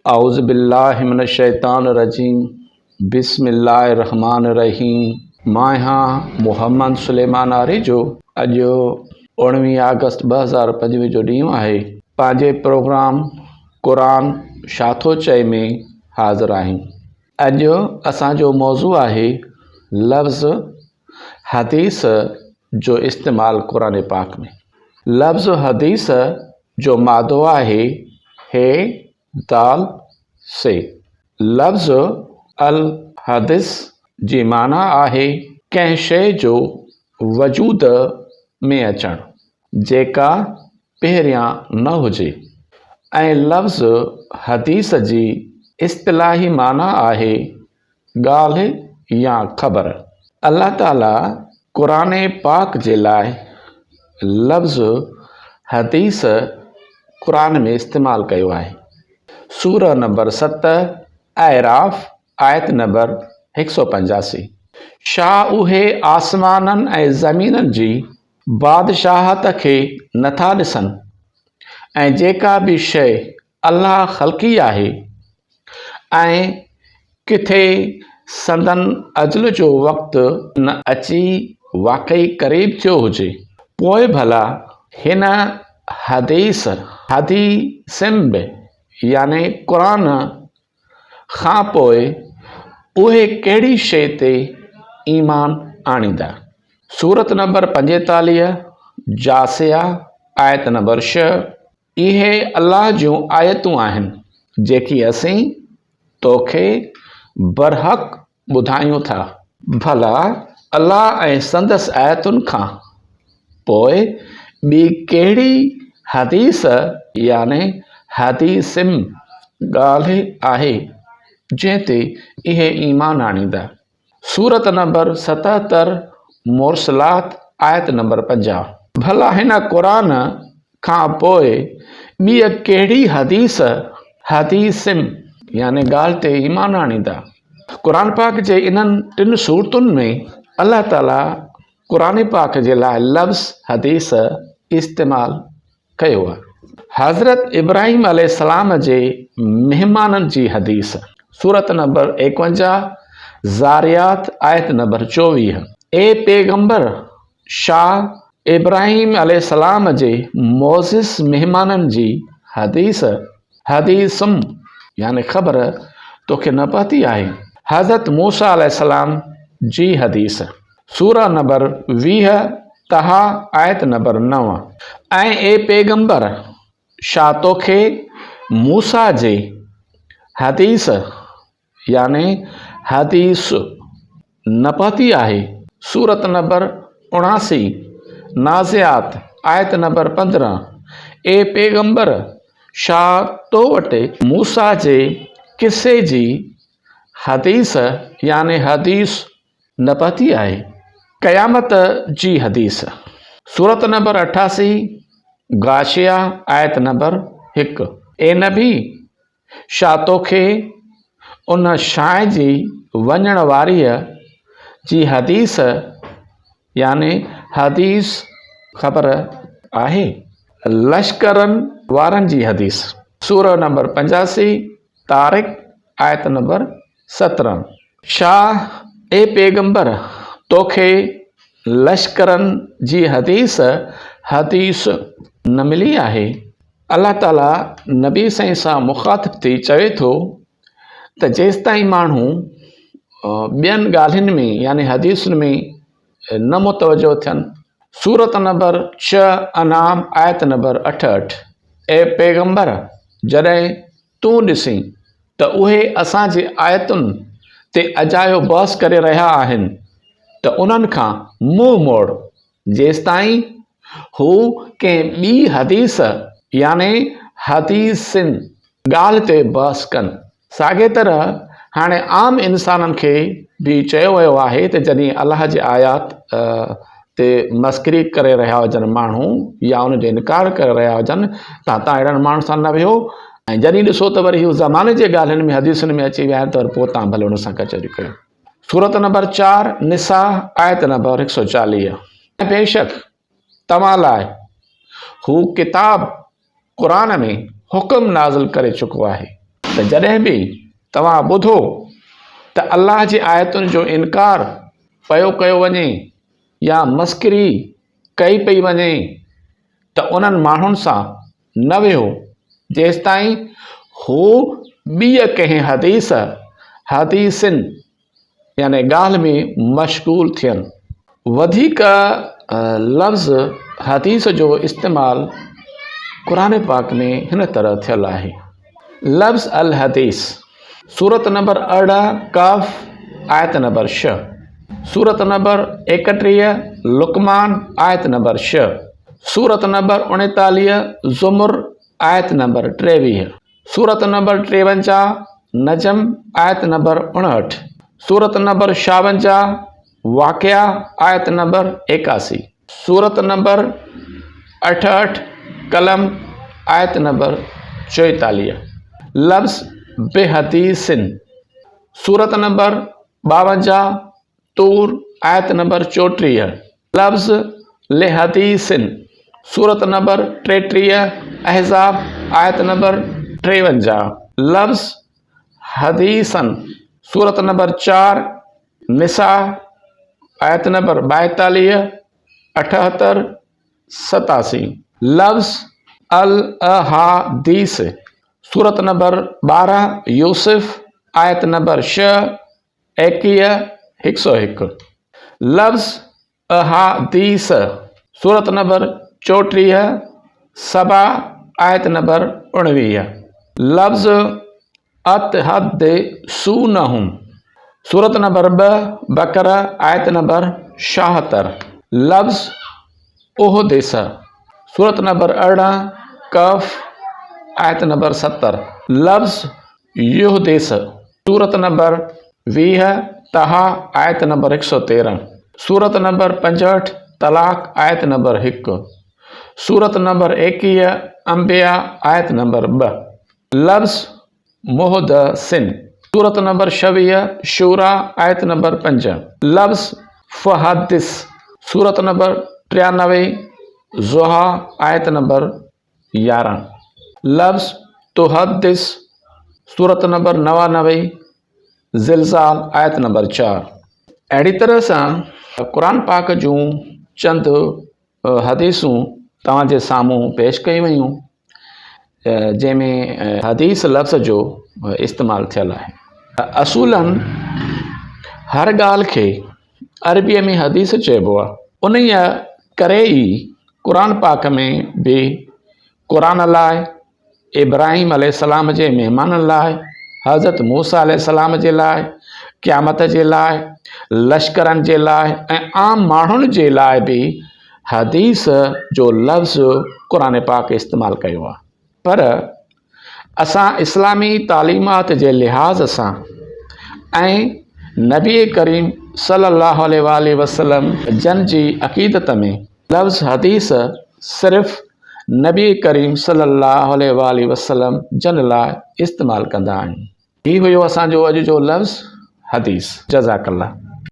اعوذ بالله من الشيطان الرجيم بسم الله الرحمٰن الرحيم مان آهيان محمد سليمان آريجو اڄ اوڻويهه آگسٽ 2025 جو ڏينهن آهي پنهنجي پروگرام قرآن ڇا ٿو چئي ۾ حاضر آهيون اڄ اسان جو موضوع آهي لفظ حديث جو استعمال قرآن پاڪ ۾ لفظ حديث جو مادو آهي ه دال س. لفظ الحدث جي معنيٰ آهي ڪنهن شيء جو وجود ۾ اچڻ، جيڪا پهريان نه هجي ۽ لفظ حديث جي اصطلاحي معنيٰ آهي ڳالهه يا خبر. الله تعاليٰ قرآن پاڪ جي لاء لفظ حديث قرآن ۾ استعمال ڪيو آهي. سورة نمبر ست اعراف آيت نمبر 185. ڇا اهي آسمانن ۽ زمينن جي بادشاهت کي نٿا ڏسن ۽ جيڪا به شيء الله خلقي آهي ۽ ڪٿي سندن اجل جو وقت نه اچي واقعي قريب ٿيو هجي پوء ڀلا هن حديث، حديثنب يعني قرآن، کان پوء اهي ڪهڙي شيء تي ايمان آڻيندا؟ سورت نمبر 45، جاثيه، آيت نمبر 6. اهي الله جون آيتون آهن، جيڪي اسين توکي برحق ٻڌايون ٿا. ڀلا الله ۽ سندس آيتن کان پوء ٻي ڪهڙي حديث يعني حديثم ڳالهه آهي، جنهن تي اهي ايمان آڻيندا؟ سورت نمبر 77 مرسلات آيت نمبر 50. ڀلا هن قرآن کان پوء ٻيء ڪهڙي حديث، حديثم، يعني ڳالهه تي ايمان آڻيندا؟ قرآن پاڪ جي انهن ٽن سورتن ۾ الله تعاليٰ قرآن پاڪ جي لاء لفظ حديث استعمال ڪيو آهي. حضرت ابراهيم عليه السلام جي مهمانن جي حديث، سورت نمبر 51، ذاريات، آيت نمبر 24. اي پيغمبر! ڇا ابراهيم عليه السلام جي معزز مهمانن جي حديث، حديثم، يعني خبر توکي نه پهتي آهي؟ حضرت موسيٰ عليه السلام جي حديث. سورة نمبر 20، طه، آيت نمبر 9. ۽ اي پيغمبر! ڇا توکي موسيٰ جي حديث، يعني حديث، نه پهتي آهي؟ سورة نمبر 79، نازعات، آيت نمبر 15. اي پيغمبر! ڇا تو وٽ موسيٰ جي قصي جي حديث، يعني حديث، نه پهتي آهي. قيامت جي حديث. سورت نمبر 88، غاشيه، آيت نمبر 1. اي نبي! ڇا توکي ان ڇانئجي وڃڻ واريء جي حديث، يعني حديث، خبر آهي؟ لشڪرن وارن جي حديث. سورة نمبر 85، طارق، آيت نمبر 17. ڇا، اي پيغمبر، توکي لشڪرن جي حديث، حديث، نه ملي آهي؟ الله تعاليٰ نبي سائين سان مخاطب ٿي چوي ٿو ته جيستائين ماڻهو ٻين ڳالهين ۾ يعني حديثن ۾ نه متوجه ٿين. سورت نمبر 6 انعام آيت نمبر 68 اي پيغمبر! جڏهن تون ڏسين ته اهي اسان جي آيتن تي اجايو بحث ڪري رهيا آهن ته انهن کان منهن موڙ جيستائين هو ڪنهن ٻي حديث يعني حديثن ڳالهه تي بحث ڪن. ساڳيء طرح هاڻي عام انسانن کي به چيو ويو آهي ته جڏهن الله جي آيات تي مسخري ڪري رهيا هجن ماڻهو يا ان جو انڪار ڪري رهيا هجن ته تان اهڙن ماڻهن سان نه ويهو ۽ جڏهن ڏسو ته وري هو زماني جي ڳالهين ۾ حديثن ۾ اچي ويا آهن ته وري پوء تان ڀلي ان سان ڪچهري ڪيو. سورت نمبر 4 نساء آيت نمبر 140. ۽ بيشڪ توهان لاء هو ڪتاب، قرآن، ۾ حڪم نازل ڪري چڪو آهي. ته جڏهن به توهان ٻڌو ته الله جي آيتن جو انڪار پيو ڪيو وڃي يا مسخري ڪئي پئي وڃي ته انهن ماڻهن سان نه ويهو جيستائين هو ٻيء ڪنهن حديث، حديثن، يعني ڳالهه ۾ مشغول ٿين. وڌيڪ لفظ حديث جو استعمال قرآن پاڪ ۾ هن طرح ٿيل آهي. لفظ الحديث، سورت نمبر 18 ڪهف آيت نمبر 6، سورت نمبر 31 لقمان آيت نمبر 6، سورت نمبر 39 زمر آيت نمبر 23، سورت نمبر 53 نجم آيت نمبر 59، سورت نمبر 56 واقعه آيت نمبر 81، سورت نمبر 68 قلم آيت نمبر 44. لفظ بحديث سورت نمبر 52 طور آيت نمبر 34. لفظ لحديث سورت نمبر 33 احزاب آيت نمبر 53. لفظ حديثا سورت نمبر 4 نساء آيت نمبر 42، 78، 87. لفظ الاحاديث سورت نمبر 12 يوسف آيت نمبر 6، 21، 101. لفظ احاديث سورت نمبر 34 سبا آيت نمبر 19. لفظ اتحدثونهم سورت نمبر 2 بقره آيت نمبر 76. لفظ احدث سورت نمبر 18 ڪهف آيت نمبر 70. لفظ يحدث سورت نمبر 20 طه آيت نمبر 113. سورت نمبر 65 طلاق آيت نمبر 1. سورت نمبر 21 انبياء آيت نمبر 2. لفظ محدثن سورت نمبر 26 شوريٰ آيت نمبر 5. لفظ فحدث سورت نمبر 93 ضحيٰ آيت نمبر 11. لفظ تحدث سورت نمبر 99 زلزال آيت نمبر 4. اهڙي طرح سان قرآن پاڪ جون چند حديثون توهان جي سامهون پيش ڪيون ويون جنهن ۾ حديث لفظ جو استعمال ٿيل آهي. اصولاً هر ڳالهه کي عربيء ۾ حديث چئبو آهي. انهيء ڪري ئي قرآن پاڪ ۾ به قرآن لاء ابراهيم عليه السلام جي مهمانن لاء، حضرت موسيٰ عليه السلام جي لاء، قيامت جي لاء، لشڪرن جي لاء ۽ عام ماڻهن جي لاء به حديث جو لفظ قرآن پاڪ استعمال ڪيو آهي. پر اسان اسلامي تعليمات جي لحاظ سان ۽ نبي ڪريم صلي الله عليه واٰله وسلم جن جي عقيدت ۾ لفظ حديث صرف نبي ڪريم صلي الله عليه واٰله وسلم جن لاء استعمال ڪندا آهيون. هي هيو اسان جو اڄ جو لفظ حديث. جزاڪ الله.